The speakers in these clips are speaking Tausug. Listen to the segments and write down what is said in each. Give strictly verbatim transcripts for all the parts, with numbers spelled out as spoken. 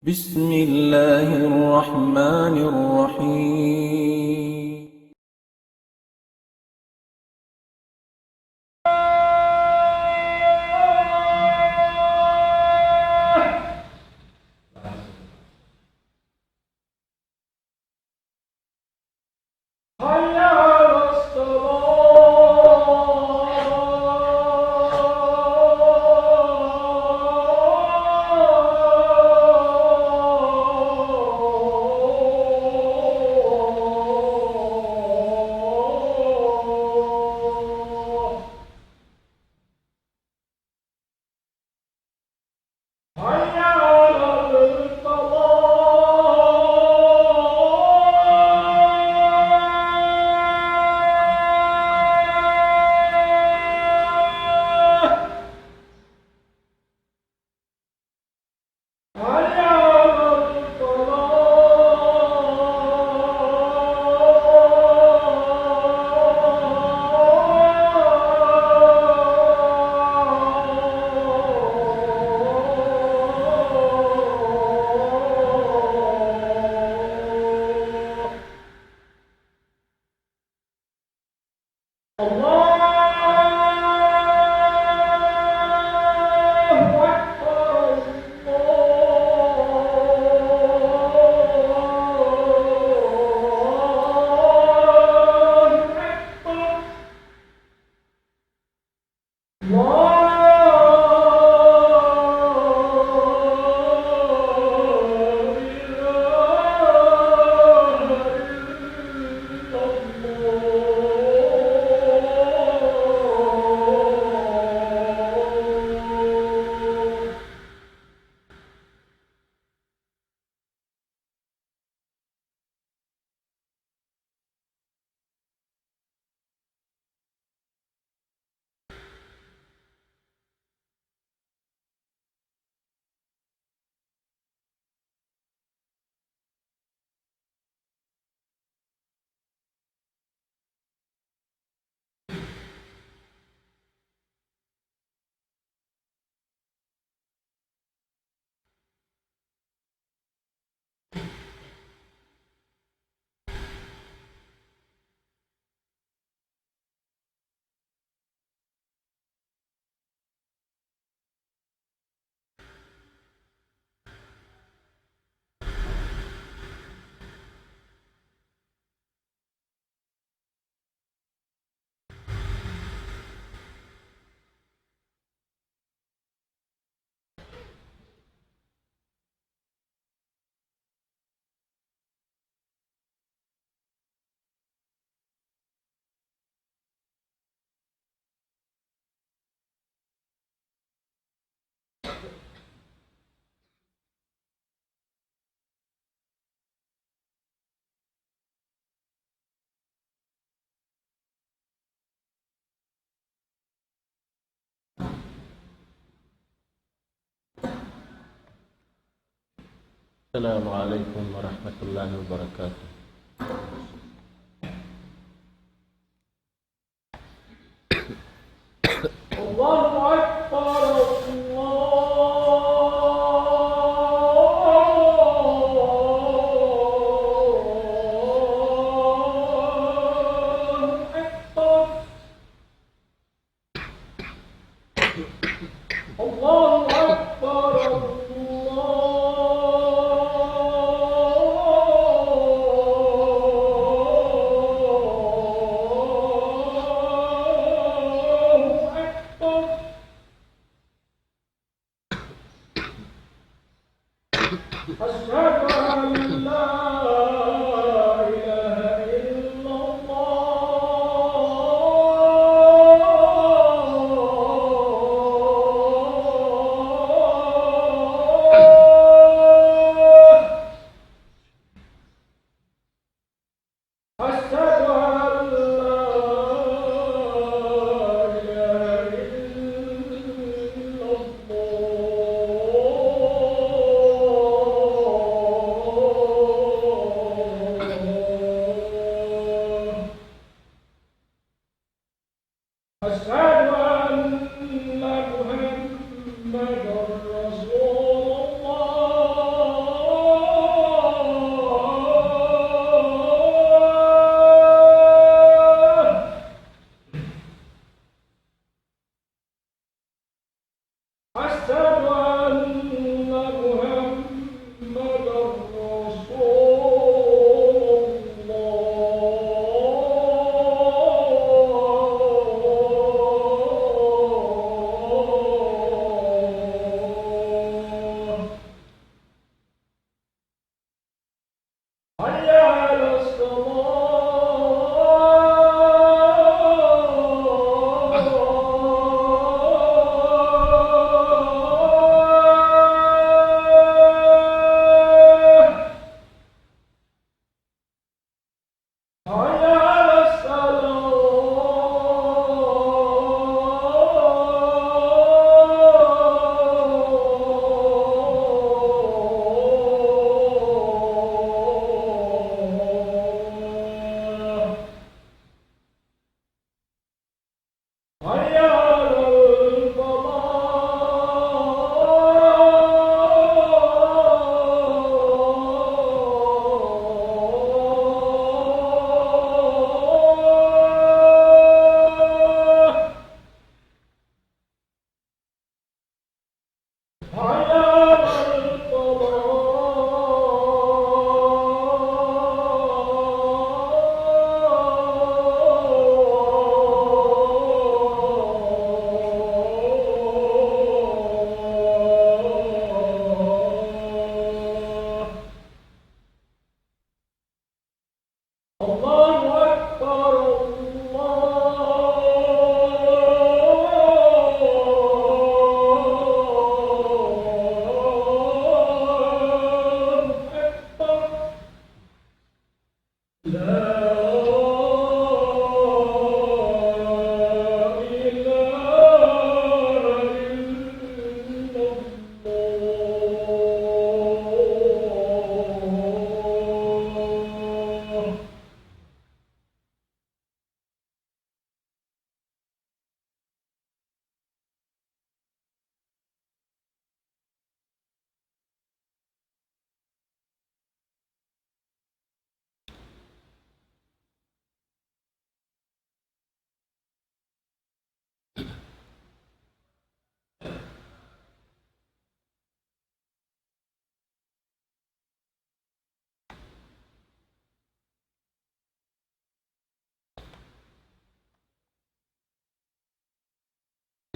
بسم الله الرحمن الرحيم. حي على الصلاة. حي على الفلاح. حي على الفلاح. الله أكبر، الله أكبر. لا إله إلا الله. السلام عليكم ورحمة الله وبركاته. الله أكبر، الله أكبر. الله أكبر، الله أكبر. أشهد أن لا إله إلا الله. أشهد أن لا إله إلا الله.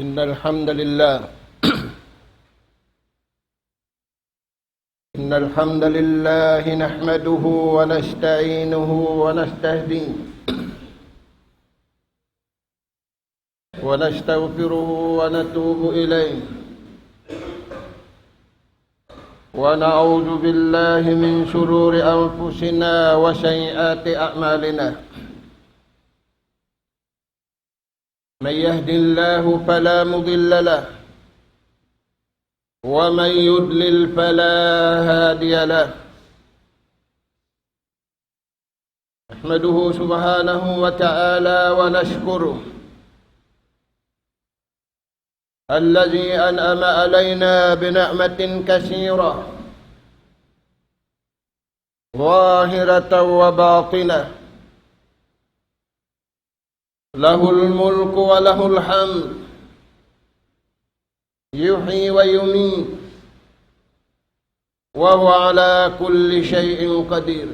إن الحمد لله إن الحمد لله نحمده ونستعينه ونستهديه ونستغفره ونتوب إليه، ونعوذ بالله من شرور أنفسنا وسيئات أعمالنا. من يهد الله فلا مضل له، ومن يضلل فلا هادي له. نحمده سبحانه وتعالى ونشكره الذي أنعم علينا بنعمة كثيرة ظاهرة وباطنة، له الملك وله الحمد، يحيي ويميت، وهو على كل شيء قدير.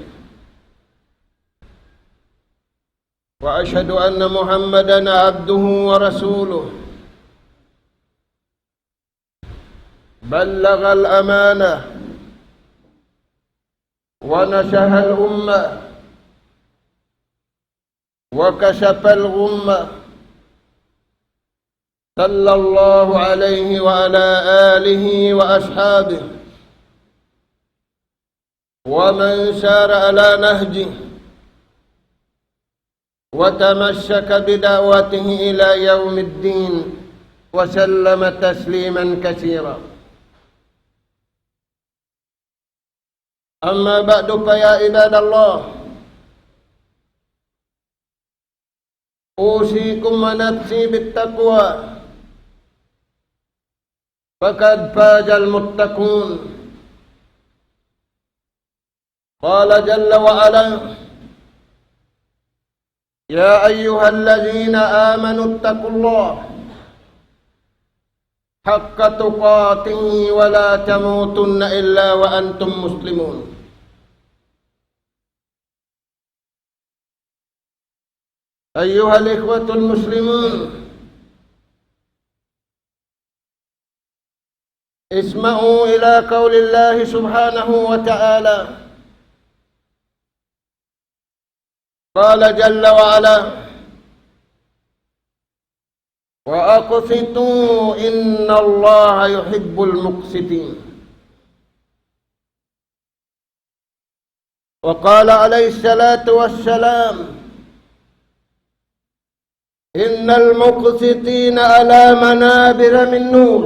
وأشهد أن محمدا عبده ورسوله، بلغ الأمانة ونصح الأمة وكشف الغمة، صلى الله عليه وعلى آله وأصحابه ومن سار على نهجه وتمسك بدعوته إلى يوم الدين وسلم تسليما كثيرا. أما بعد، فيا عباد الله، أوصيكم ونفسي بالتقوى، فقد فاز المتقون. قال جل وعلا: يا أيها الذين آمنوا اتقوا الله حق تقاته ولا تموتن إلا وأنتم مسلمون. أيها الإخوة المسلمون، اسمعوا إلى قول الله سبحانه وتعالى. قال جل وعلا: وأقسطوا إن الله يحب المقسطين. وقال عليه الصلاة والسلام: إن المقسطين على منابر من نور.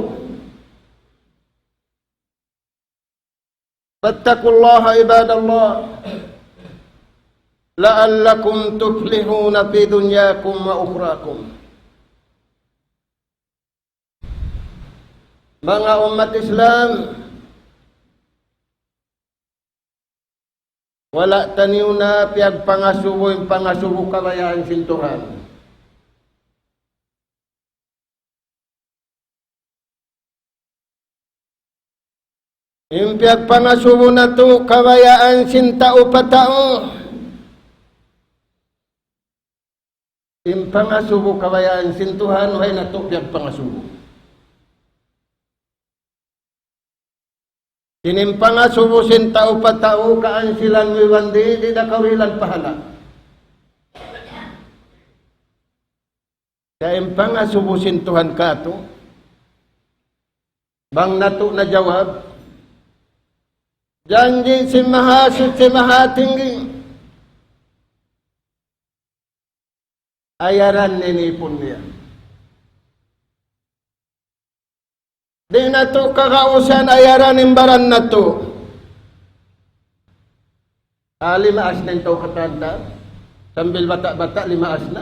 فاتقوا الله عباد الله لعلكم تفلحون في دنياكم وأخراكم. Manga ummat Islam, wala' taniyu na piyagpangasubu in pangasubu kabayaan sin Tuhan. In piyagpangasubu natu' kabayaan sin tau pa tau. In pangasubu kabayaan sin Tuhan, way natu' piyagpangasubu. In pangasubu sin tau pa tau, kaansilan mu iban di', di' da kawilan pahala'. Sa' in pangasubu sin Tuhan katu', bang natu' najawab, janji' sin Mahasuchi Mahatinggi, ayaran niya in ipun niya. Di' natu' kagausan ayaran in baran natu'. Ah, limaas na in tau katan ta. Sambil bata'-bata', limaas na.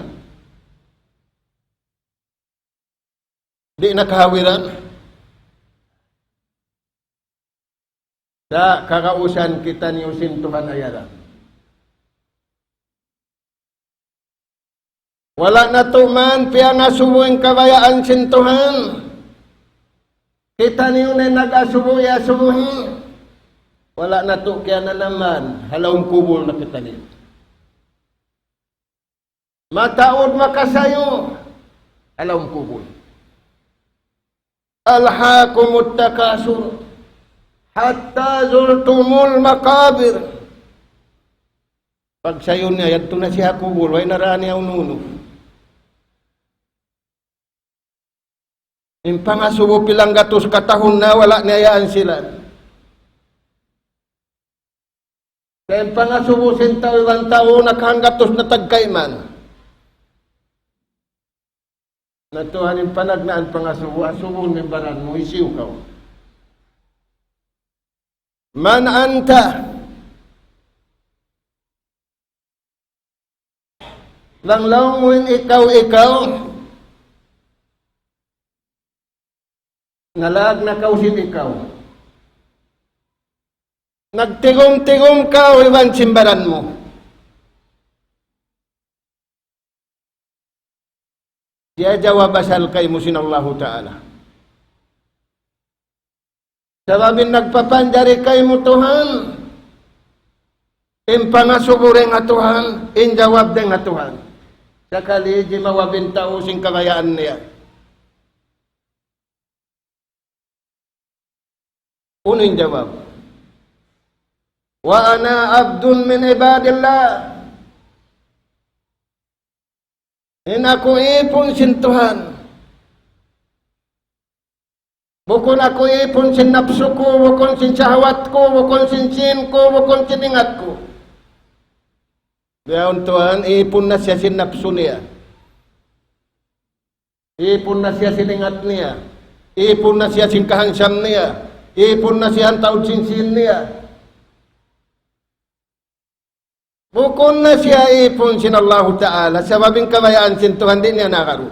Di' na kahawiran. Sa' kagausan kitaniyu sin Tuhan ayaran. Wala' natu' man piyangasubu in kabayaan sin Tuhan. Kitaniyu na in nag-asubu, iyasubuhi. Wala' natu' kiyananaman, ha lawm kubul na kitaniyu. Mataud makasayu, ha lawm kubul. ألهاكم التكاثر حتى زرتم المقابر. Pagsayun niya, yadtu na siya ha kubul, way na ra niya unu-unu. In pangasubu pilang gatus katahun na wala' niya yaan sila. Sa' in pangasubu sin tau iban tau nakahanggatus na tagkayman. Na tuwan in panagnaan pangasubu, asubun in baran mu, hisiyu kaw. من أنت؟ Bang laung mu in ikaw, ikaw, nalag na kaw sin ikaw. Nagtigum-tigum kaw iban sin baran mu. Siya jawab asal kaymu sin Allahu Ta'ala. Sabab in nagpapanjari kaymu Tuhan, in pangasubu dayn ha Tuhan, in jawab dayn ha Tuhan. Sakali jimawab in tau sin kabayaan niya. Unu in jawab? وأنا عبد من عباد الله. In aku ipun sin Tuhan. Bukun aku ipun sin napsu ku, bukun sin shahwat ku, bukun sin sīn ku, bukun sin ingat ku. Bihaun tuwan, ipun na siya sin napsu niya. Ipun na siya sin ingat niya. Ipun na siya sin kahangsam niya. Ipun na siya taud sin sīn niya. Bukun na siya ipun sin Allahu Ta'ala, sabab in kabayaan sin Tuhan di' niya nakarun.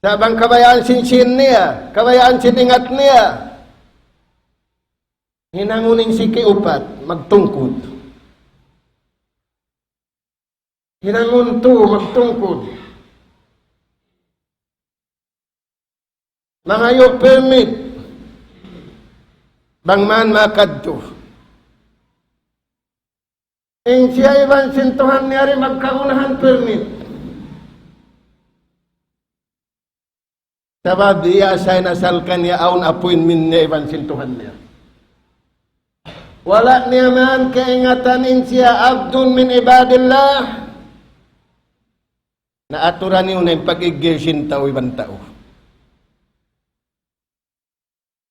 Sabab in kabayaan sin sīn niya, kabayaan sin ingat niya. Hinangun in siki upat, magtungkud. Hinangun tu, magtungkud. Mangayu' permit. Bang man makadtu. In siya iban sin Tuhan niya di' magkagunahan permit. Sabab biya' sa in asal kaniya awn appointment niya iban sin Tuhan niya. Wala' niya man kaingatan in siya عبد من عباد الله. Na aturan niyu na in pag-iggil sin tau iban tau.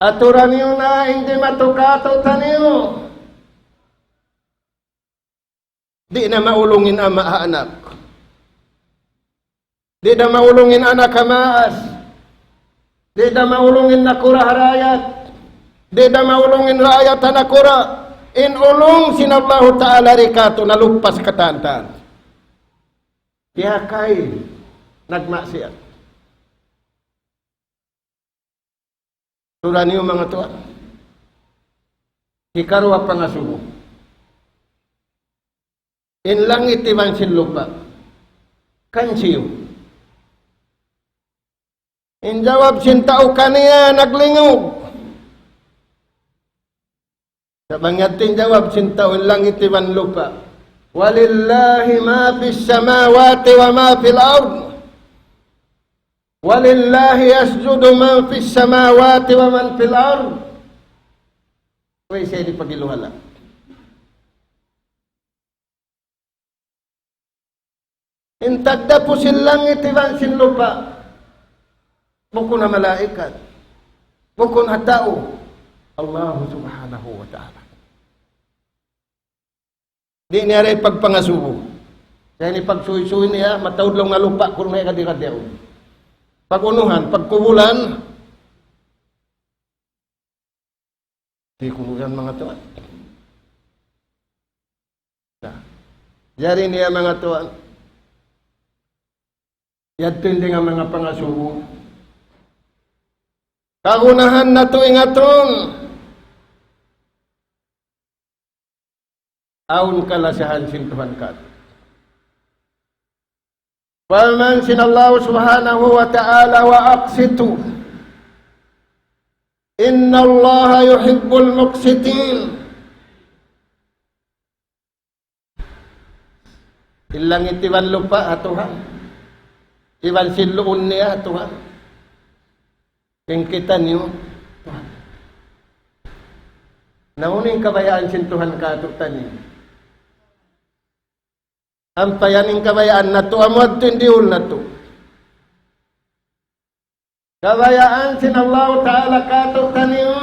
Aturan niyu na in di' matuka' taniyu. Di' na maulung in ama' ha anak. Di' na maulung in anak ha maas. Di' na maulung in nakura' ha raayat. Di' na maulung in raayat ha nakura'. In ulung sin Allahu Ta'ala di' katu' nalupas katan-katan. Kiyakay nagmaksiyat. Tura niyu manga tuwan. Hikaruwa pangasubu. In langit iban sin lupa'. Kan siyu. In jawab sin tau kaniya naglingug. Sa' bang yadtu in jawab sin tau in langit iban lupa'. ولله ما في السماوات وما في الأرض. ولله يسجد من في السماوات ومن في الأرض. Way siya di' pagiluhala. In tagdapu sin langit iban sin lupa', bukun ha malaikat, bukun ha tau, Allah Subhanahu wa Ta'ala. Di' niya da pagpangasubu. Sa' ini pagsuysuy niya, mataud laung ha lupa', kurun hay kadi-kadi yaun. Pag-unuhan, pagkubulan, di' kunu' yan manga tuwan. Na, jari niya manga tuwan. Yadtu in dayn ha manga pangasubu. Kagunahan natu' ingatun. Awn kalasahan sin Tuhan katu'. Parman sin Allah Subhanahu wa Ta'ala, وأقسطوا إن الله يحب المقسطين. In langit iban lupa' ha Tuhan. Iban sin luun niya ha Tuhan. In kitaniyu, Tuhan. Na unu in kabayaan sin Tuhan kātu'niyu? Ampa yan in kabayaan natu', amu yadtu in dihil natu'. Kabayaan sin Allahu Ta'ala kātu'niyu,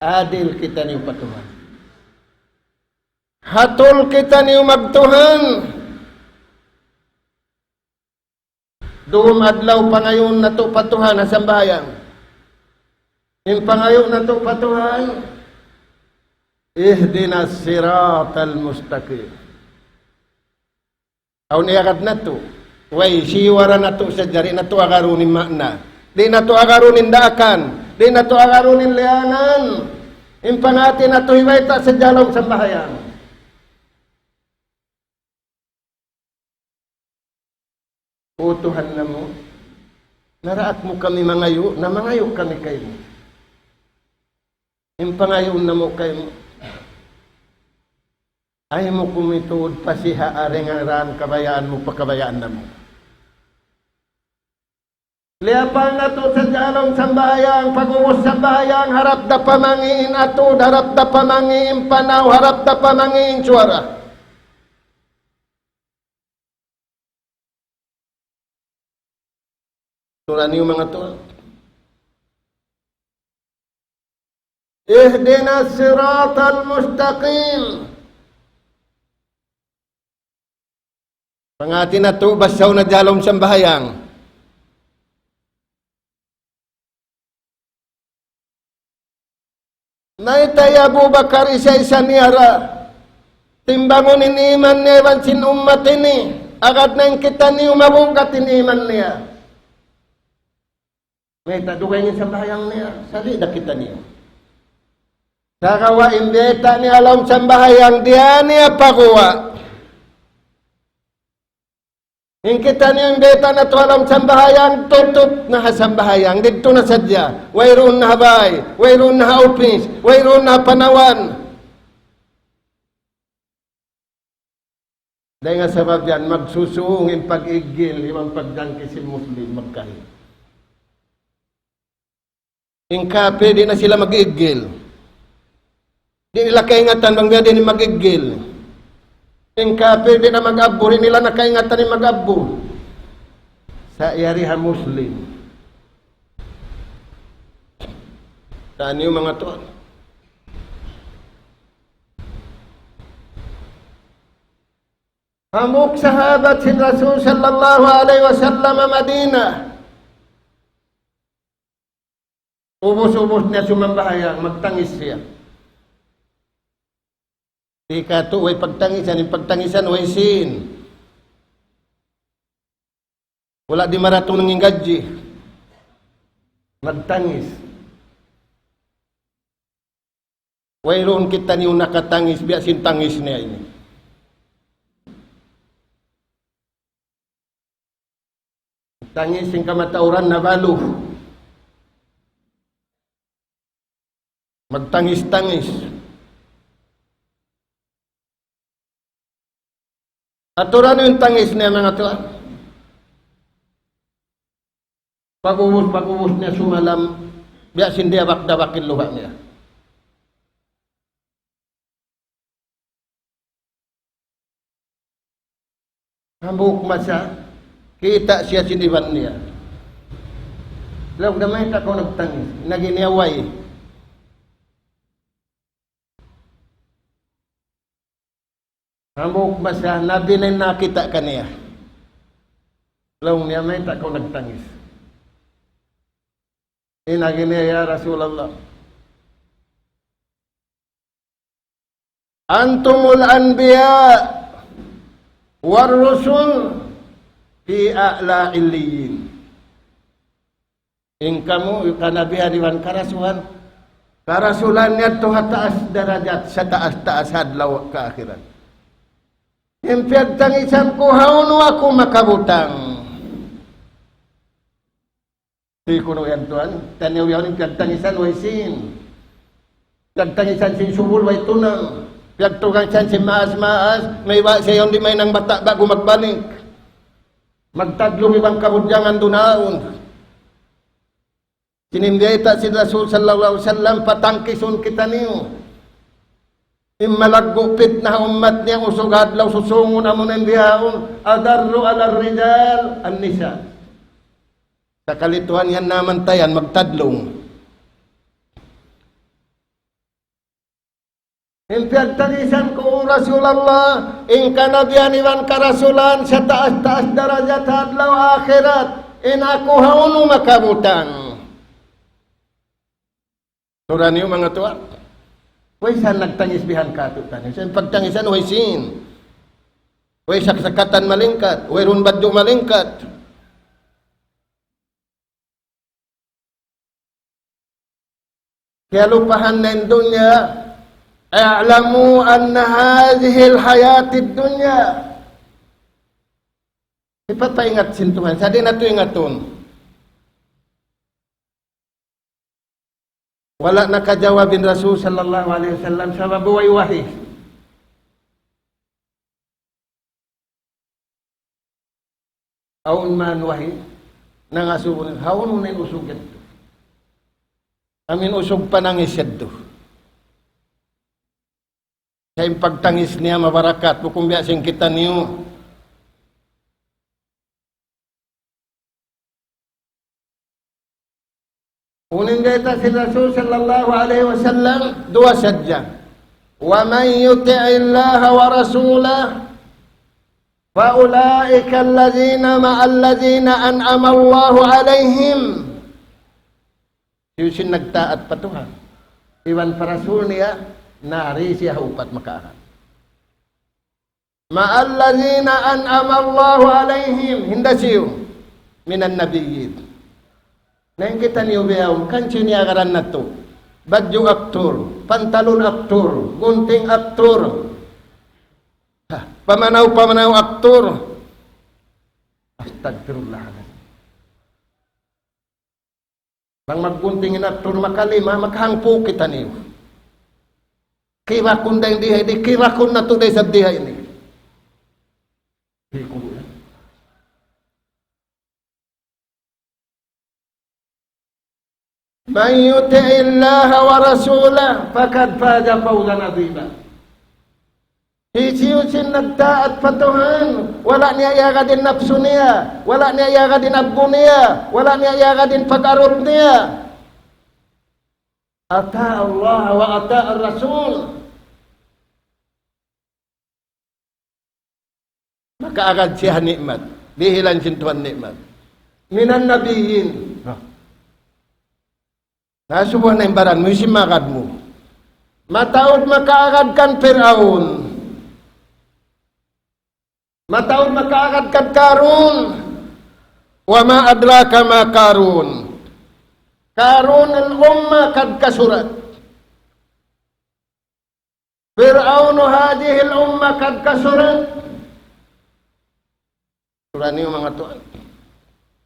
adil kitaniyu pa Tuhan. Hatul kitaniyu magtuhan. Dum adlaw pangayuun natu' pa Tuhan ha sambahayang. In pangayu' natu' pa Tuhan, اهدنا الصراط المستقيم. Awn iyagad natu'. Way, siyuwara natu' sadja, di' natu' agarun in ma'na. Di' natu' agarun in daakan. Di' natu' agarun in liyanan. In panghati natu' hibayta' sadja ha lawm sambahayang. O Tuhan namu', naraak mu kami mangayu', na mangayu' kami kaymu. In pangayuun namu' kaymu, ayaw mu kami tuud pasihaa dayn ha kabayaan mu pa kabayaan namu'. Liyapal natu' sadja ha lawm sambahayang, pag'ubus sambahayang, harap da pa mangi' in atud, harap da pa mangi' in panaw, harap da pa mangi' in suwara. Sura niyu manga tuwan. اهدنا الصراط المستقيم. Panghati natu', basahun na ha lawm sambahayang. Mayta' hi Abu Bakar isa-isa niya ra timbangun in iman niya iban sin ummat ini, agad na in kitaniyu mabugat in iman niya. Mayta' dugaing in sambahayang niya, sali' da kitaniyu. Sagawa' in biyayta' niya ha lawm sambahayang, diyā niya pa guwa'. In kitaniyu in biyayta' natu' ha lawm sambahayang, tutut na ha sambahayang, didtu na sadja. Wayruun na ha bāy, wayruun na ha upis, wayruun na ha panawan. Dayn ha sabab yan, magsusūng in pag-iggil iban pagdangki sin Muslim magkahi. In kapir, di' na sila mag-iggil. Di' nila kaingatan bang biya' diin in mag-iggil. In kapir, di' na mag-abbu, di' nila na kaingatan in mag-abbu. Sa' yari ha Muslim. Taniyu manga tuwan. Hambuuk sahabat sin Rasul sallallahu alayhi wasallam ha Madina. Ubus-ubus niya sumambahayang, magtangis siya. Di' katu' way pagtangisan, in pagtangisan way sīn. Wala' di' maratung in gadji. Magtangis. Wayruun kitaniyu nakatangis biya' sin tangis niya ini. Tangis sin kamatauran nabalu. Magtangis-tangis. Aturan in tangis niya manga tuwan. Pag'ubus, pag'ubus niya sumalam, biya' sin diyabak-dabak in luha' niya. Hambuuk masa, kita' siya sin iban niya. Laung niya, "Mayta' kaw nagtangis?" Agi niya, "Way." Hambuuk masa, Nabi na in nakakita' kaniya. Laung niya, "Mayta' kaw nagtangis?" In agi niya, "Ya Rasulullah, أنتم الأنبياء والرسل في أعلى عليين." In kamu, kanabihan iban karasulan. Karasulan yadtu ha taas darajat, sataas-taas ha adlaw kaakhirat. In piyagtangisan ku, hawnu aku makabutang? Di' kunu' yan tuwan, taniyu yaun in piyagtangisan way sīn. Piyagtangisan sin subul way tunang. Piyagtangisan sin maas-maas, mayta' siya yaun di' mahinang bata' ba'gu magbalik. Magtadlung iban kabudjangan duun. Sin biyayta' sin Rasul sallallahu alayhi wasallam, patangkisun kitaniyu. In malaggu' pitna ha ummat niya usug adlaw susūngun amuna in bihaun, أضر على الرجال النساء. Sakali tuwan yan namantayan magtadlung. In piyagtangisan ku, O Rasulullah, in kanabihan iban karasulan, sataas-taas darajat ha adlaw akhirat. In aku hawnu makabutang? Sura niyu manga tuwan. Way sa nagtangis bihan katu' taniyu. Sa' in pagtangisan way sin. Way saksakatan malingkat, wayruun badju' malingkat. Kiyalupahan na in dunya, اعلموا أن هذه الحياة الدنيا. Hipataingat sin Tuhan, sa' di' natu' ingatun. Wala' nakajawab in Rasul sallallahu alayhi wasallam, sabab way wahi. Awn man wahi, nangasubu, hawnu na in usug yadtu. Amu in usug panangis yadtu. Sa' in pagtangis niya mabarakat, bukun biya' sin kitaniyu. Unu in bayta' sin Rasul sallallahu alayhi wasallam, duwa sadja. ومن يطع الله ورسوله فأولئك الذين مع الذين أنعم الله عليهم. Hisiyu-siyu in nagtaat pa Tuhan iban pa Rasul niya, nari siya ha upat makaagad. مع الذين أنعم الله عليهم, hinda siyu, من النبيين. Na in kitaniyu bihaun, kansiyu in iyagaran natu'? Badju' aktur, pantalun aktur, gunting aktur, ha, pamanaw-pamanaw aktur. Astagfirullah. Bang maggunting in aktur makalima, makahangpu' kitaniyu. Kirakun da in diha ini, kirakun natu' da isab diha ini. Di' ku yan. من يطع الله ورسوله فقد فاز فوزا عظيما. Hisiyu-siyu in nagtaat pa Tuhan, wala' niya iyagad in napsu niya, wala' niya iyagad in abbu niya, wala' niya iyagad in pag-arut niya. أطاع الله وأطاع الرسول. Makaagad siya ha ni'mat. Dihilan sin Tuhan ni'mat. من النبيين. Ha. Nasubuhan na in baran mu, hisiyu in magad mu? Mataud makaagad kan Fir'aun. Mataud makaagad kan Karun. وما أدراك ما قارون. قارون الأمة قد كثرت. فرعون هذه الأمة قد كثرت. Sura niyu manga tuwan.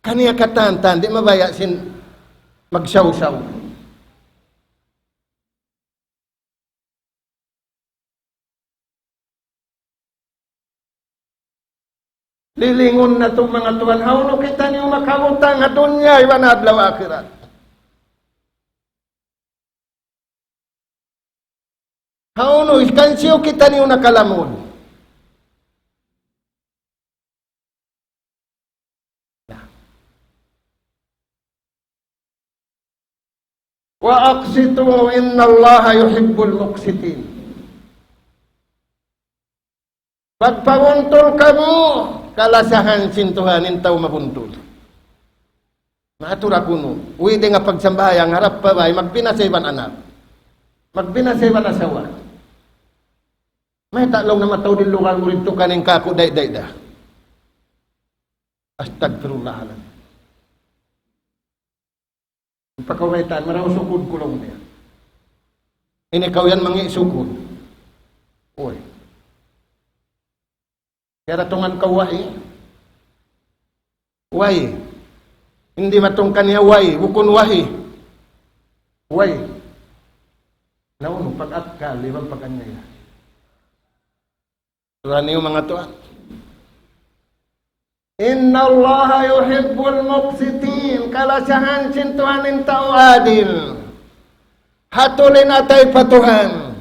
Kaniya katan-katan, di' mabaya' sin magsawsaw. Lilingun natu' manga tuwan, hawnu kitaniyu makabutang ha dunya iban adlaw akhirat. Hawnu, kansiyu kitaniyu nakalamud? وأقسطوا إن الله يحب المقسطين. Pagpabuntul kamu, kalasahan sin Tuhan in tau mabuntul. Matur aku kunu', uy, di' nga pagsambahayang harap pa bay, magbinasa iban anak. Magbinasa iban asawa. Mayta' laung na mataud in lugal mu didtu kanin kaku' day-day da. Astagfirullahaladzim. Pagkabaytaan, marayaw sukud ku laung niya. Ini kaw yan mangi' sukud. Uy. Kiyaratungan kaw wahi? Wahi. Di' matung kaniya wahi, bukun wahi. Wahi. Na unu, pag-akkal, iban pag-anyaya. Sura niyu manga tuwan. إن الله يحب المقسطين. Kalasahan sin Tuhan in tau adil. Hatul in atay pa Tuhan.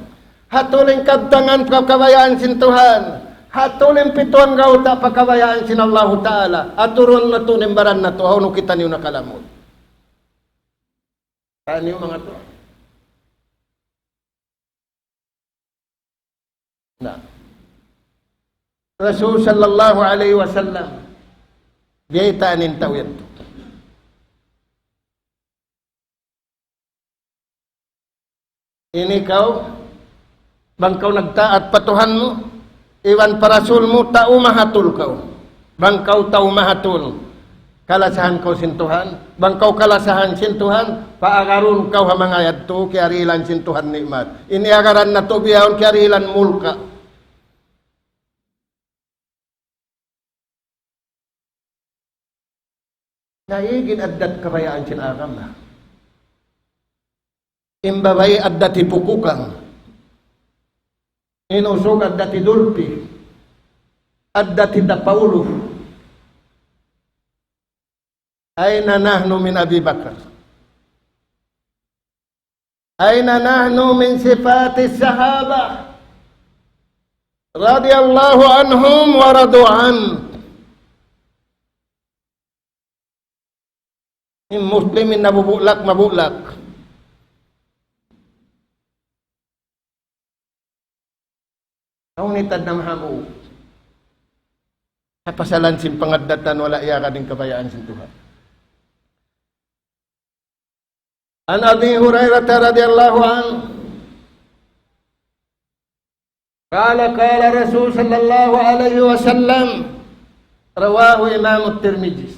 Hatul in kabtangan pa kabayaan sin Tuhan. Hatul in pituan gauta pa kabayaan sin Allahu Ta'ala. Aturun natu' in baran natu', hawnu kitaniyu nakalamud. Kitaniyu manga tuwan. Na. Rasul sallallahu alayhi wasallam, biyaytaan in tau yadtu. Ini kaw, bang kaw nagtaat pa Tuhan mu, iban pa Rasul mu, tau mahatul kaw. Bang kaw tau mahatul, kalasahan kaw sin Tuhan. Bang kaw kalasahan sin Tuhan, paagarun kaw ha manga yadtu, kiyarihilan sin Tuhan ni'mat. Ini agaran natu' bihaun kiyarihilan mulka. Na, igi in addat kabayaan sin agama. In babai addat hipukukang. In usug addat hidulpi. Addat hitapaulu. أين نحن من أبي بكر؟ أين نحن من صفات الصحابة رضي الله عنهم ورضوا عنه؟ In Muslim in nabubulak, mabulak. Awn itad na mahamu. Kapasalan sin pangaddatan wala' iyagad in kabayaan sin Tuhan. عن أبي هريرة رضي الله عنه قال قال رسول صلى الله عليه وسلم، رواه إمام الترمذي.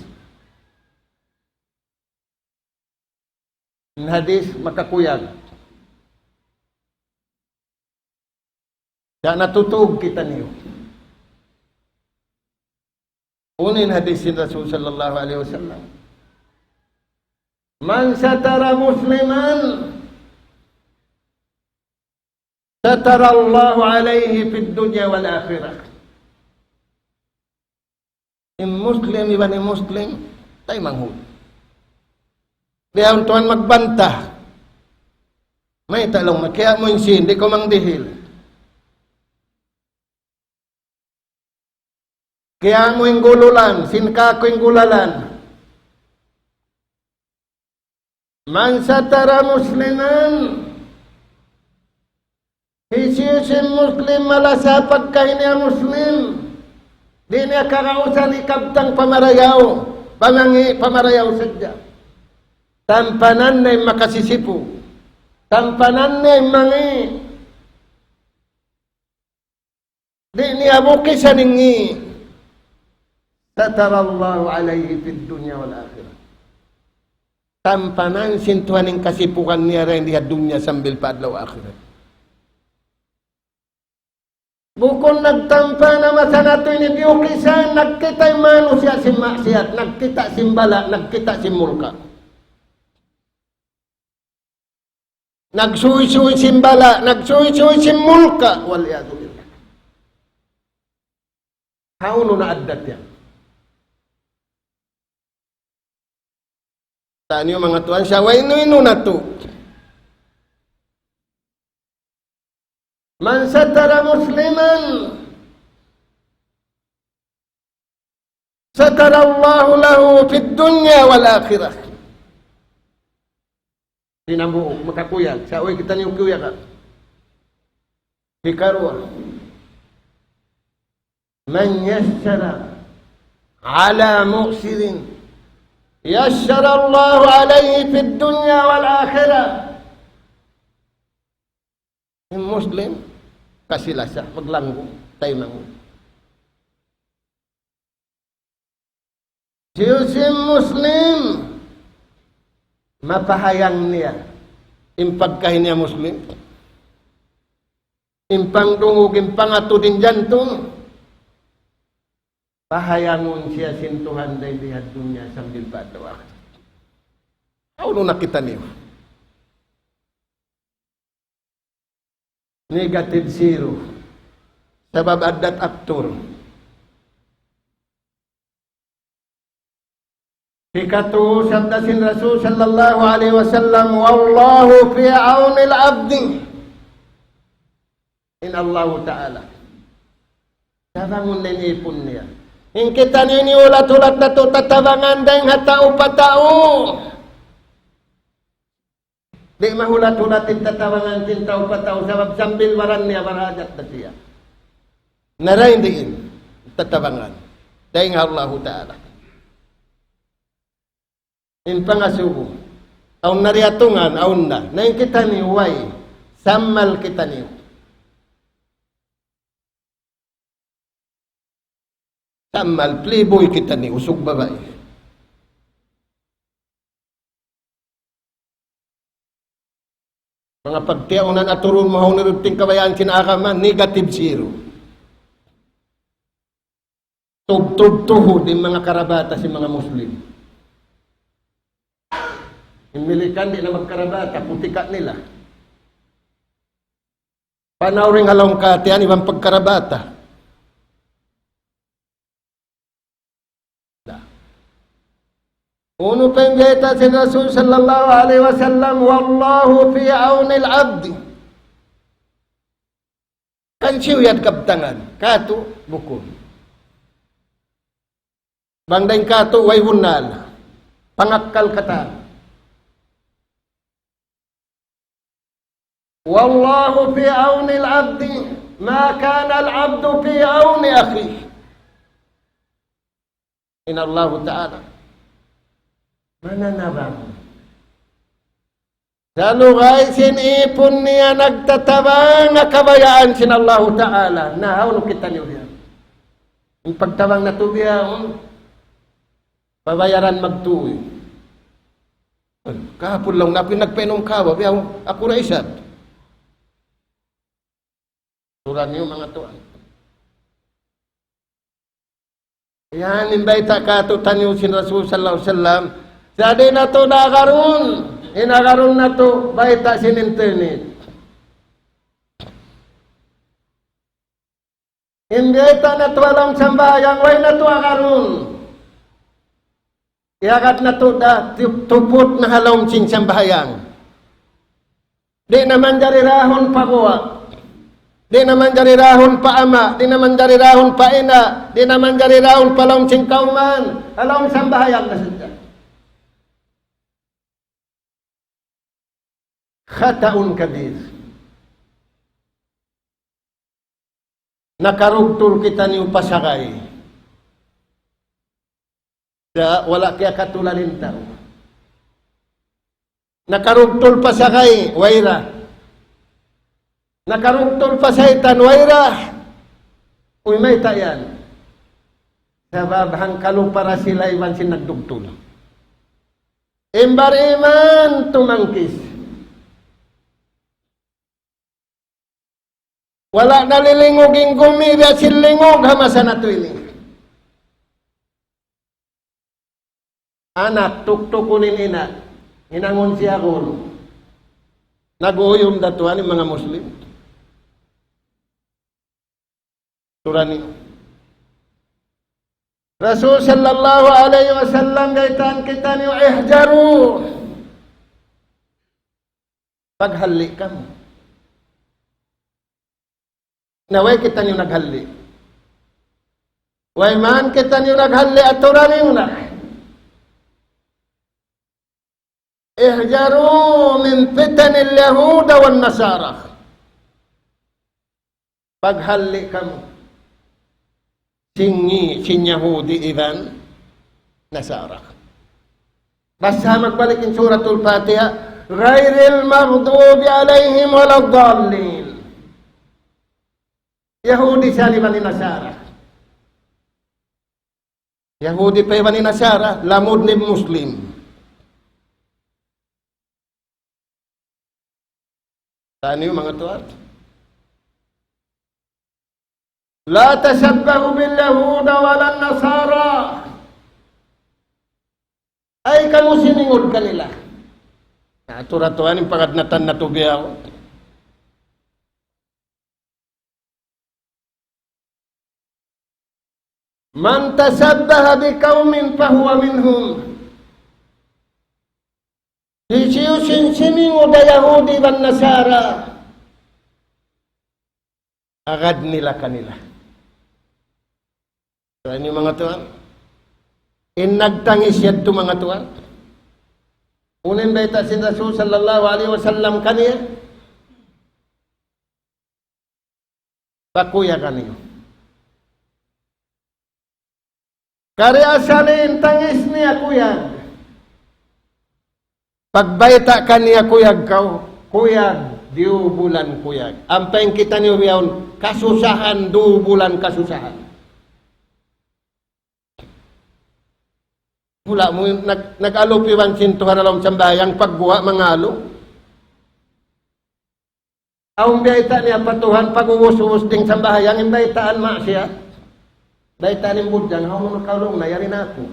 In hadis makakuyag. Sa' natutug kitaniyu. Unu in hadis sin Rasul sallallahu alayhi wasallam? من ستر مسلما ستر الله عليه في الدنيا والآخرة. In Muslim iban in Muslim, taymanghud. Di' awn tuwan magbanta. Mayta' laung mu, kiyamu' in sin, di' kaw mangdihil. Kiyamu' in gululan, sin kaku' in gulalan. من ستر مسلما. Hisiyu-siyu in Muslim malasa pagkahi niya Muslim, di' niya kagausan hikabtang pa marayaw, pamangi' pa marayaw sadja. Tampanan niya in makasisipu. Tampanan niya in mangi'. Di' niya bukisan in ngi'. ستر الله عليه في الدنيا والآخرة. Tampanan sin Tuhan in kasipuhan niya dayn di ha dunya sambil pa adlaw akhirat. Bukun nagtampa na masa natu' ini biyukisan, nagkita' in manusiya' sin maksiyat, nagkita' sin bala', nagkita' sin mulka'. Nagsuysuy sin bala', nagsuysuy sin mulka', والعياذ بالله. Hawnu na addat yan? Taniyu manga tuwan, sa' way inu-inu natu'. من ستر مسلما ستر الله له في الدنيا والآخرة. Hinambuuk, makakuyag. Sa' way kitaniyu kuyag. Hikaruwa. من يسر على معسر يسر الله عليه في الدنيا والآخرة. In Muslim, kasi-lasa, maglanggu', taymanghud. Hisiyu-siyu in Muslim, mapahayang niya in pagkahi niya Muslim. In pangdungug, in pangatud in jantung, pahayangun siya sin Tuhan dayn di ha dunya sambil pa adlaw akhirat. Hawnu na kitaniyu? Negative zero. Sabab addat aftur. Hikatu, sabda sin Rasul sallallahu alayhi wasallam, والله في عون العبد. In Allahu Ta'ala tabangun in ipun niya. In kitaniyu ini hulat-hulat natu' tatabangan dayn ha tau pa tau. Di' mahulat-hulat in tatabangan sin tau pa tau, sabab sambil baran niya barhajat na siya. Na dayn diin tatabangan dayn ha Allahu Ta'ala. In pangasubu, awn na diyatungan, awn na. Na in kitaniyu, way, sammal kitaniyu. Sammal, playboy kitaniyu, usug babai. Manga pagtiyaunan, aturun mu ha unu ruting kabayaan sin agama, negative zero. Tubtub tuhud in manga karabata sin manga Muslim. In Milikan di' na magkarabata, putika nila. Panaw dayn ha laung katiyan iban pagkarabata. Unu pa in bayta' sin Rasul sallallahu alayhi wasallam, والله في عون العبد. Kan siyu yan kabtangan, katu' bukun. Bang dayn katu' way bunnal, pangakkal katan. والله في عون العبد ما كان العبد في عون أخيه. In Allahu Ta'ala mananabang. Sa' lugay sin ipun niya nagtatabang ha kabayaan sin Allahu Ta'ala. Na, hawnu kitaniyu yan? In pagtabang natu' bihaun, pabayaran magtuy. Kahapun laung natu' nagpainum kawa, bihaun aku ra isab. Turan niyu manga tuwan. Yan in bayta' katu'taniyu sin Rasul sallallahu alayhi wasallam. Sa' di' natu' da agarun, in agarun natu' bayta' sin internet. In bayta' natu' ha lawm sambahayang, way natu' agarun. Iyagad natu' da tup-, tuput na ha lawm sin sambahayang. Di' na manjari dahun pa guwa'. Di' na manjari dahun pa ama'. Di' na manjari dahun pa ina'. Di' na manjari dahun pa lawm sin kawman. Ha lawm sambahayang na sadja. خطأ كبير. Nakarugtul kitaniyu pasagay. Sa' wala' kiyakatulad in tau. Nakarugtul pasagay, way ra. Nakarugtul pasaytan, way ra. Uy, mayta' yan? Sabab hangkalupa ra sila iban sin nagdugtul. In bariman tumangkis. Wala' nalilingug in gumi biya' sin lingug ha masa natu' ini. Anak, tuktukun in ina', hinangun siya guru. Nag-uuyum da tuwan in manga Muslim. Turan niyu. Rasul sallallahu alayhi wasallam, baytaan kitaniyu, احذروا. Paghalli' kamu. Na way kitaniyu naghalli'. Way man kitaniyu naghalli', aturan niyu na. احذروا من فتن اليهود والنصارى. Paghalli' kamu sin ngi', sin Yahudi iban Nasara. Basa magbalik in Suratul Fatiha, غير المغضوب عليهم ولا الضالين. Yahudi sa iban Nasara. Yahudi pa iban Nasara, lamud na in Muslim. Taniyu manga tuwan. لا تشبهوا باليهود ولا النصارى. Ayaw kamu siningud kanila. Na, aturan tuwan in pangadnatan natu' bihaun. من تشبه بقوم فهو منهم. Hisiyu-siyu in simingud ha Yahudi iban Nasara, agad nila kanila. Sa' ini manga tuwan, in nagtangis yadtu manga tuwan. Unu in bayta' sin Rasul sallallahu alayhi wasallam kaniya? Pakuyagan niyu. Kari asal in tangis niya kuyag. Pagbayta' kaniya kuyag kaw, kuyag, diyubulan kuyag. Ampa in kitaniyu bihaun, kasusahan, dubulan kasusahan. Mula mu nag-, nag-alup iban sin Tuhan ha lawm sambahayang pagguwa' mangalu. Awn biyayta' niya pa Tuhan pag-ubus-ubus dayn sambahayang in baytaan maksiyat. Baytaan in budjang, "Hawnu kaw laung niya, yari na aku.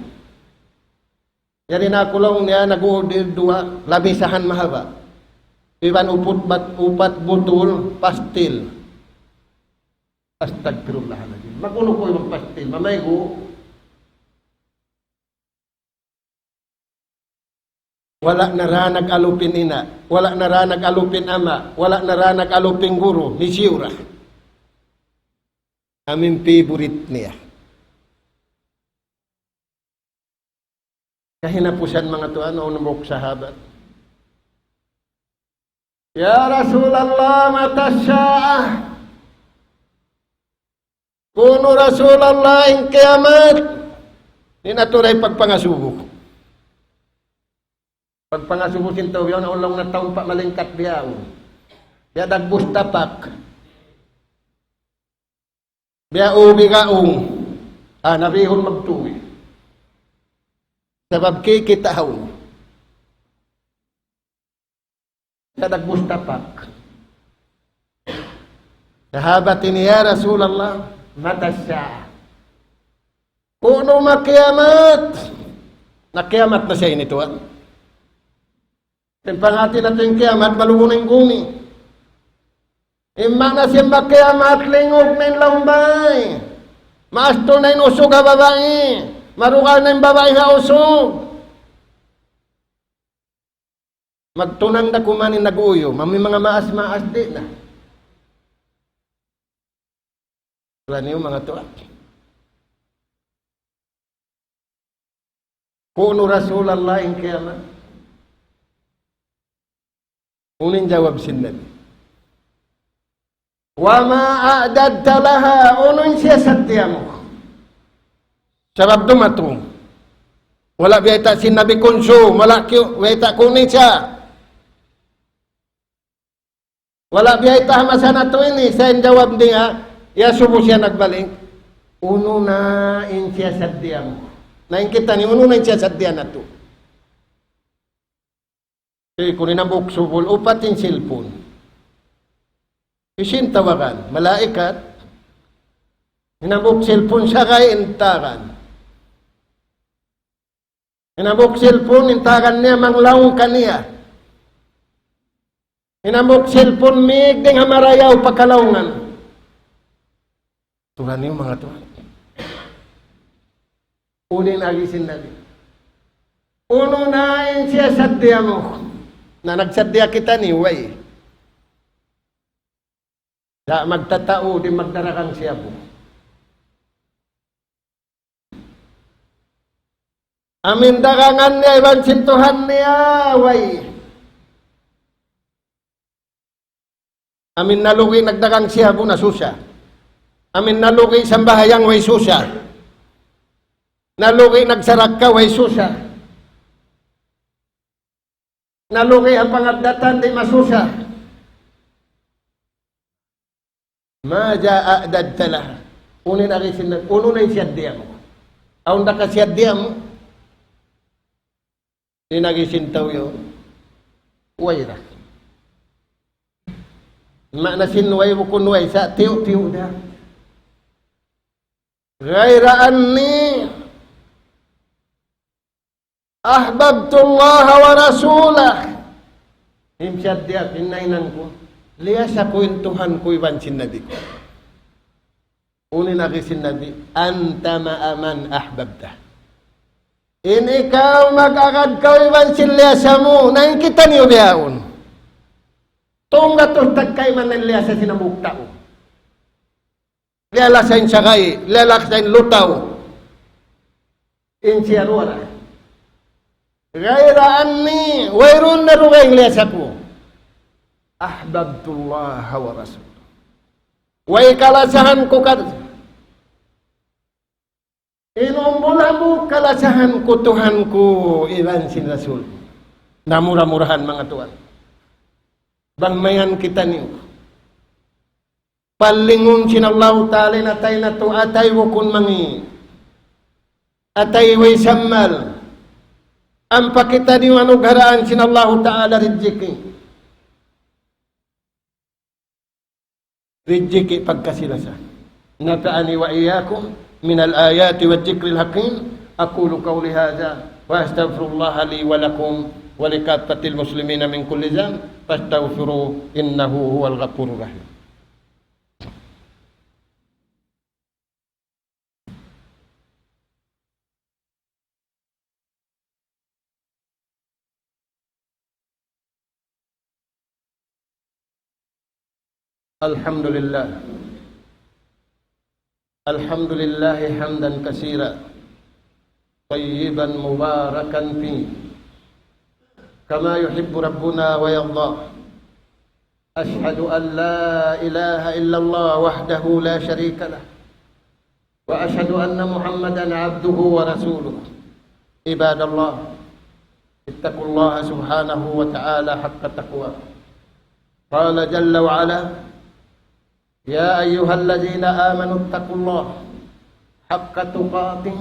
Yari na aku laung niya, nag-order duwa, lamisahan mahaba'. Iban upat bat-, upat butul, pastil." Astagfirullahaladzim. Mag-unu kaw iban pastil, mamaygu'. Wala' na ra nag-alup in ina', wala' na ra nag-alup in ama', wala' na ra nag-alup in guru, hisiyu ra. Amu in favorite niya. Kahinapusan manga tuwan, awn hambuuk sahabat. "Ya Rasulullah, متى الساعة؟" Kunu Rasulullah in kiyamat. Di' natu' da ipagpangasubu. Pagpangasubu sin tau yaun, awn laung niya tau pa malingkat bihaun. Biya' dagbus tapak. Biya' ubi gaung. Ah, nabihun magtuy. Sabab kikitaun. Sa' dagbus tapak. Sahabat ini, "Ya Rasulullah, متى الساعة؟" Kunu makiyamat? Na kiyamat na siya ini, tuwan. In panghati natu' in kiyamat, malugu na in gumi. In maana sin makiyamat, lingug na in lawm bay. Maastul na in usug ha babai. Marugal na in babai ha usug. Magtunang da kuman in nag-uuyum, amu in manga maas-maas di' na. Wala' niyu manga tuwan. Kunu Rasulullah in kiyamat. Unu in jawab sin Nabi? وما أعددت لها, unu in siyasaddiya mu? Sabab dumatung. Wala' biyayta' sin Nabi kunsum, wala' kiyu-, biyayta' kunu' siya. Wala' biyayta' ha masa natu' ini, sa' in jawab niya, iyasubu siya nagbalik. Unu na in siyasaddiya mu? Na in kitaniyu, unu na in siyasaddiya natu'? Kunu' in hambuuk subul, upat in cellphone. Hisiyu in tawagan? Malaikat. In hambuuk cellphone, sagay in tawagan. In hambuuk cellphone, in tawagan niya manglaung kaniya. In hambuuk cellphone, mīg dayn ha marayaw pa kalaungan. Tuhan niyu manga tuwan. Unu in agi sin Nabi? Unu na in siyasaddiya mu? Na nagsaddiya kitaniyu, way. Sa' magtatau di' magdaragang siyabu. Amu in dagangan niya iban sin Tuhan niya, way. Amu in nalugi' nagdagang siyabu, nasusa. Amu in nalugi' sambahayang, way susa. Nalugi' nagsarakka, way susa. Nalugi' ha pangaddatan, di' masusa. ماذا أعددت لها؟ Unu in agi sin, unu na in siyaddiya mu? Awn da ka siyaddiya mu? Di' na agi sin tau yaun. Way ra. Maana sin way bukun way sa' tiyu'-tiyu' da. غير أني أحببت الله ورسوله. In siyaddiya, in nahinang ku, liyasa ku in Tuhan ku iban sin Nabi ku. Unu in agi sin Nabi, أنت مع من أحببت. In ikaw mag-agad kaw iban sin liyasa mu, na in kitaniyu bihaun. Tungga' tuud tagkayman in liyasa sin hambuuk tau. Liyalasa in sagay, liyalasa in lutaw. In siya duwa ra. غير أني, wayruun na dugaing liyasa ku. أحببت الله ورسوله. Way kalasahan ku kad-, in umbul hambuuk kalasahan ku Tuhan ku iban sin Rasul. Na mura-murahan manga tuwan. Bang mayan kitaniyu. Palingun sin Allahu Ta'ala in atay natu', atay bukun mangi'. Atay way sammal. Ampa kitaniyu anugharaan sin Allahu Ta'ala rijiki. Rijiki pagkasi-lasa. نفعني وإياكم من الآيات والذكر الحكيم. أقول قولي هذا وأستغفر الله لي ولكم ولكافة المسلمين من كل ذنب فاستغفروه إنه هو الغفور الرحيم. الحمد لله. الحمد لله حمدا كثيرا طيبا مباركا فيه كما يحب ربنا ويرضى. أشهد أن لا إله إلا الله وحده لا شريك له، وأشهد أن محمدا عبده ورسوله. عباد الله، اتقوا الله سبحانه وتعالى حق تقواه. قال جل وعلا: يا أيها الذين آمنوا اتقوا الله حق تقاته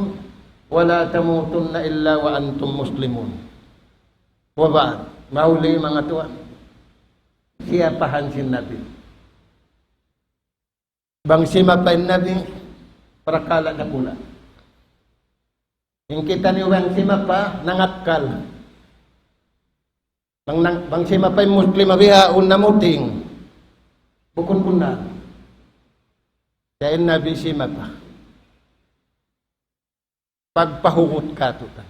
ولا تموتن إلا وأنتم مسلمون. وبعد، mahuli manga tuwan, siyapahan sin Nabi. Bang simapa in Nabi, parakala' dakula'. In kitaniyu bang simapa, nangakkal. Bang nang-, bang simapa in Muslim bihaun namuting. Bukun bunnal. Sa' in Nabi simapa. Pagpahugut katu' ta.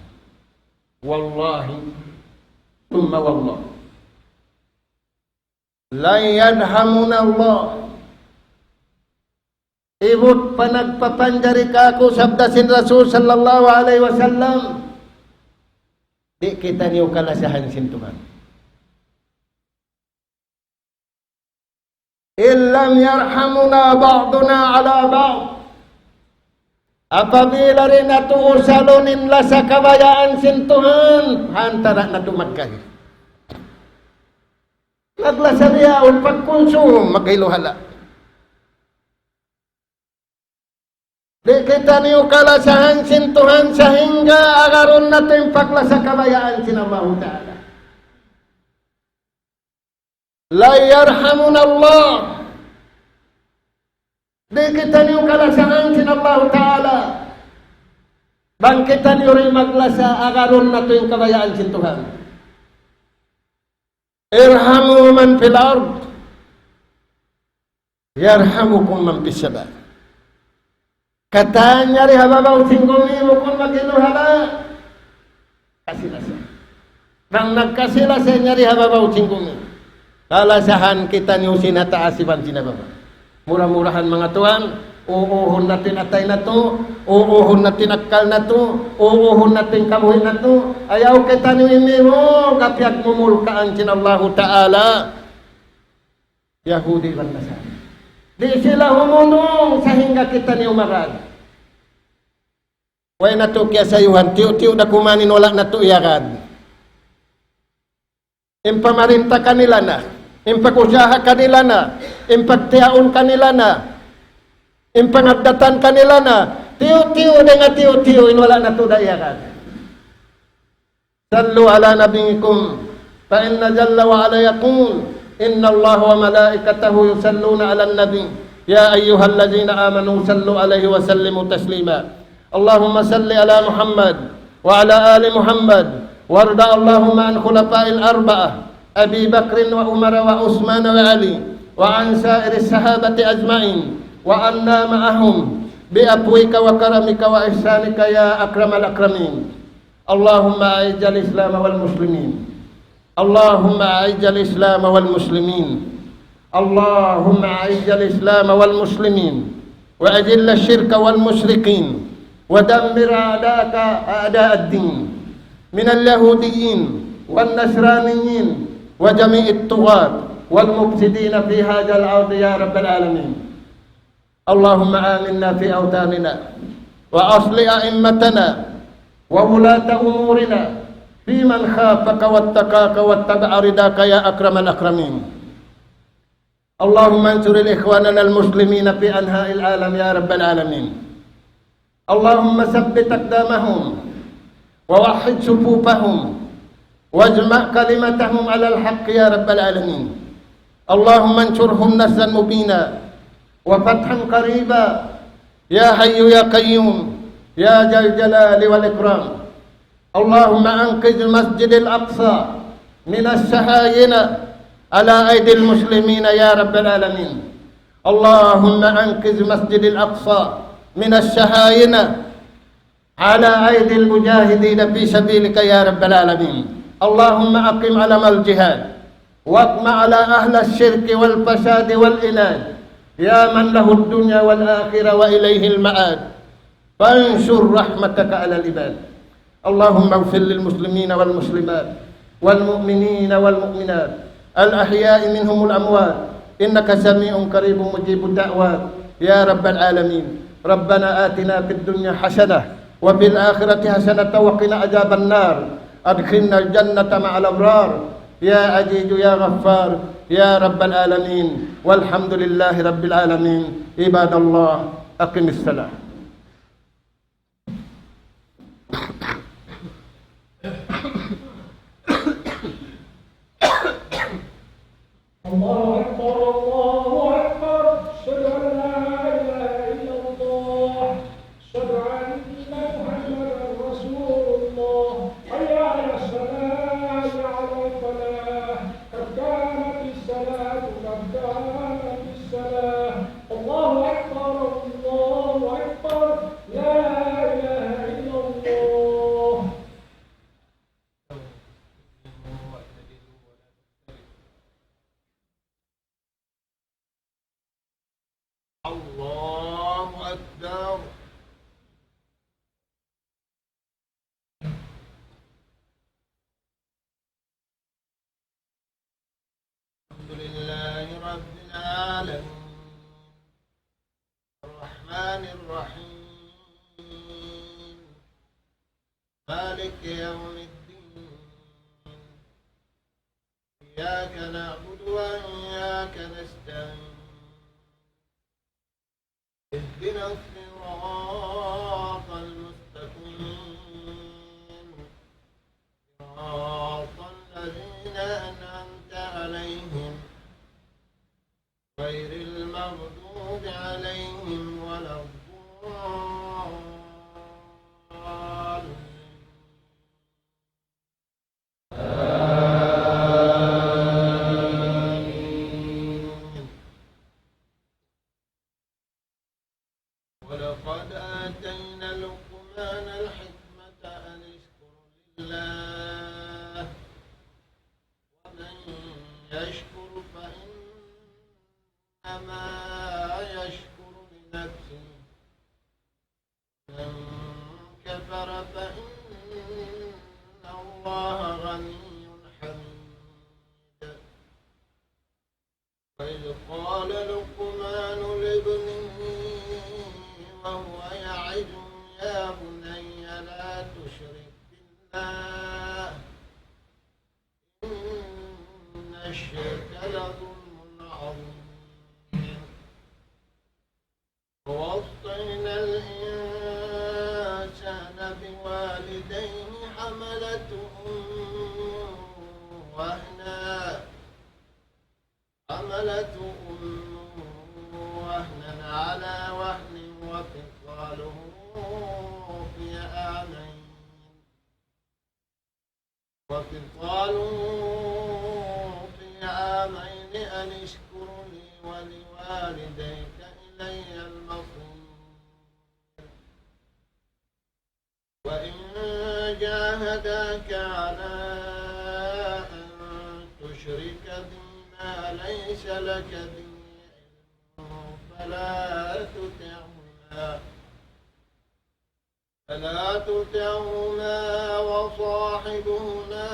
Wallahi, thumma wallah. لن يرحمنا الله. Ibut panagpapanjari kāku' sabda sin Rasul sallallahu alayhi wasallam, di' kitaniyu kalasahan sin Tuhan. إن لم يرحمنا بعضنا على بعض. Apabila di' natu' usalun in lasa kabayaan sin Tuhan, ha antara' natu' magkahi. Naglasa biya' awn pagkunsum, magkailuhala. Di' kitaniyu kalasahan sin Tuhan sahingga agarun natu' in paglasa kabayaan sin Allahu Ta'ala. لن يرحمنا الله. Di' kitaniyu kalasahan sin Allahu Ta'ala. Bang kitaniyu di' maglasa, agarun natu' in kabayaan sin Tuhan. ارحموا من في الأرض يرحمكم من في السماء. Katan yari ha babaw sin gumi, bukun magkailuhala. Kasi-lasa. Bang nagkasi-lasa in yari ha babaw sin gumi, kalasahan kitaniyu sin ha taas iban sin ha baba'. Mura-murahan manga tuwan, uuhun natu' in atay natu', uuhun natu' in akkal natu', uuhun natu' in kabuhi' natu'. Ayaw kitaniyu imimu' ha piyagmumulkaan sin Allahu Ta'ala. Yahudi iban Nasara. Di' sila humunung sahingga kitaniyu magad. Way natu' kiyasayuhan, tiyu'-tiyu' da kuman in wala' natu' iyagad. In pamarinta kanila na, in pag-usaha kanila na, in pagtiyaun kanila na, in pangaddatan kanila na, tiyu'-tiyu' dayn ha tiyu'-tiyu' in wala' natu' da iyagad. صلوا على نبيكم فإن جل وعلا يقول: إن الله وملائكته يصلون على النبي يا أيها الذين آمنوا صلوا عليه وسلموا تسليما. اللهم صل على محمد وعلى آل محمد وارض اللهم عن خلفاء الأربعة أبي بكر وعمر وعثمان وعلي وعن سائر الصحابة أجمعين وعنا معهم بعفوك وكرمك وإحسانك يا أكرم الأكرمين. اللهم أعز الإسلام والمسلمين. اللهم أعز الإسلام والمسلمين. اللهم أعز الإسلام والمسلمين. وأذل الشرك والمشركين. ودمر أعداءك أعداء الدين من اليهوديين والنصرانيين وجميع الطغاة والمفسدين في هذا الأرض يا رب العالمين. اللهم آمنا في أوطاننا وأصلح أئمتنا وولاة أمورنا في من خافك واتقاك واتبع رضاك يا أكرم الأكرمين. اللهم انصر إخواننا المسلمين في أنحاء العالم يا رب العالمين. اللهم ثبت أقدامهم ووحد صفوفهم واجمع كلمتهم على الحق يا رب العالمين. اللهم انصرهم نصرا مبينا وفتحا قريبا يا حي يا قيوم يا ذا الجلال والإكرام. اللهم أنقذ مسجد الأقصى من الصهاينة على أيدي المسلمين يا رب العالمين. اللهم أنقذ مسجد الأقصى من الصهاينة على أيدي المجاهدين في سبيلك يا رب العالمين. اللهم أقم علم الجهاد، واقم على أهل الشرك والفساد والعناد، يا من له الدنيا والآخرة وإليه المآب، فانشر رحمتك على العباد. اللهم اغفر للمسلمين والمسلمات والمؤمنين والمؤمنات الأحياء منهم والأموات، إنك سميع قريب مجيب الدعوات يا رب العالمين. ربنا آتنا في الدنيا حسنة وفي الآخرة حسنة وقنا عذاب النار. أدخلنا الجنة مع الأبرار يا عزيز يا غفار يا رب العالمين. والحمد لله رب العالمين. عباد الله، أقم الصلاة. الله أكبر، الله أكبر. أشهد أن لا إله إلا الله. أشهد أن محمدا رسول الله. حي على الصلاة، حي على الفلاح. قد قامت الصلاة، قد قامت الصلاة. الله أكبر، الله أكبر. لا إله إلا الله. الله أكبر. الحمد لله رب العالمين. الرحمن الرحيم. مالك يوم الدين. إياك نعبد وإياك نستعين. اهدنا الصراط المستقيم. صراط الذين أنعمت عليهم غير المغضوب عليهم ولا الضالين. آمين. ولقد آتينا لقمان الحكمة أن اشكر لله، ومن يشكر فإنما يشكر لنفسه، ومن كفر فإن الله غني حميد. وإذ قال لقمان لابنه وهو يعظه يا بني لا تشرك بالله إن الشرك لظلم عظيم. ووصينا الإنسان بوالديه حملته أمه وهنا، حملته أمه وهنا على وهن وفصاله في عامين، وفصاله في عامين أن اشكر لي ولوالديك إلي المصير. وإن جاهداك جاهداك على أن تشرك بي ما ليس لك به علم فلا تطعهما، فلا تطعهما وصاحبهما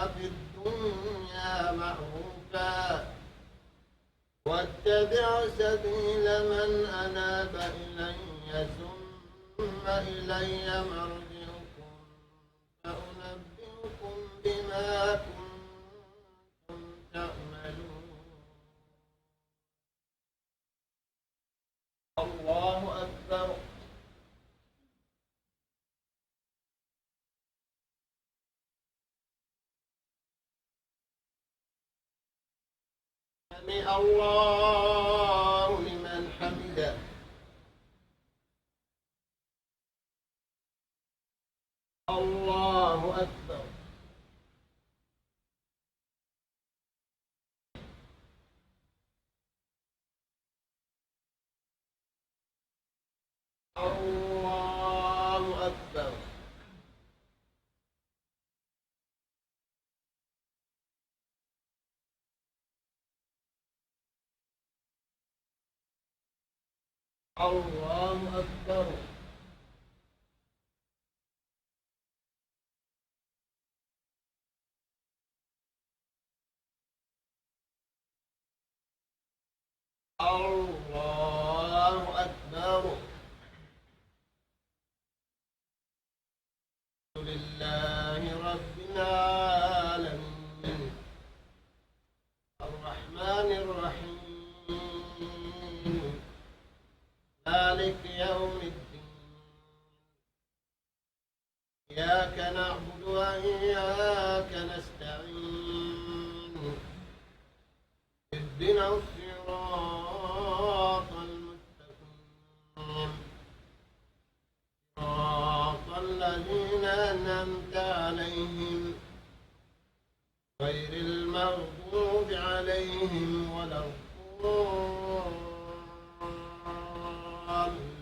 في الدنيا معروفا، واتبع سبيل من أناب إلي ثم إلي مرجعكم فأنبئكم بما كنتم تعملون. الله أكبر. سمع الله لمن حمده. الله أكبر. الله أكبر. الله أكبر. الله أكبر. الحمد لله رب العالمين. الرحمن الرحيم. مالك يوم الدين. إياك نعبد وإياك نستعين. اهدنا الصراط المستقيم. صراط الذين أنعمت عليهم غير المغضوب عليهم ولا الضالين. آمين.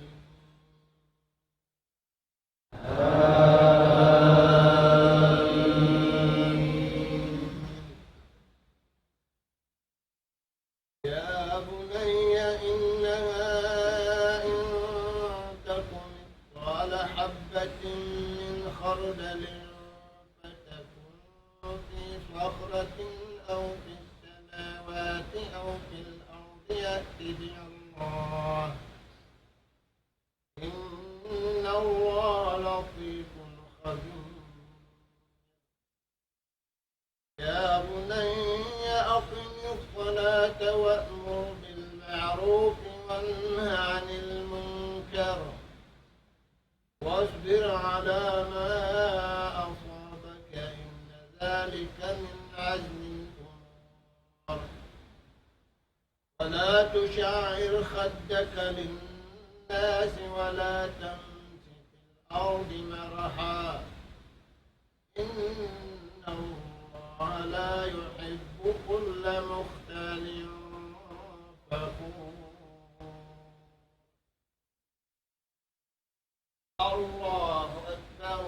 يا بني إنها إن تك مثقال حبة من خردل فتكن في صخرة أو في السماوات أو في الأرض يأت بها الله. إن الله لطيف خبير. يا بني أقم الصلاة وأمر بالمعروف وانه عن المنكر واصبر على ما أصابك إن ذلك من عزم الأمور. ولا تصعر خدك للناس ولا تمش في الأرض مرحا. إن الله لا يحب كل مختال فخور. الله أكبر.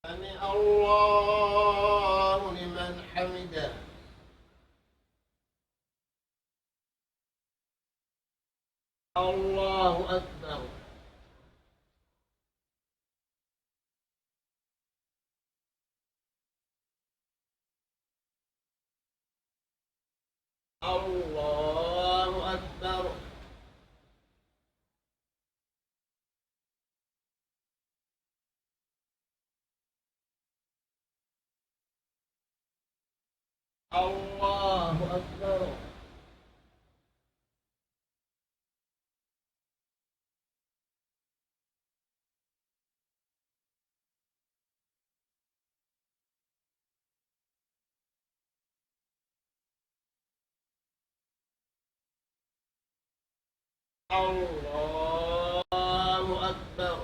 سمع الله لمن حمده. الله أكبر. الله أكبر. الله أكبر. الله أكبر.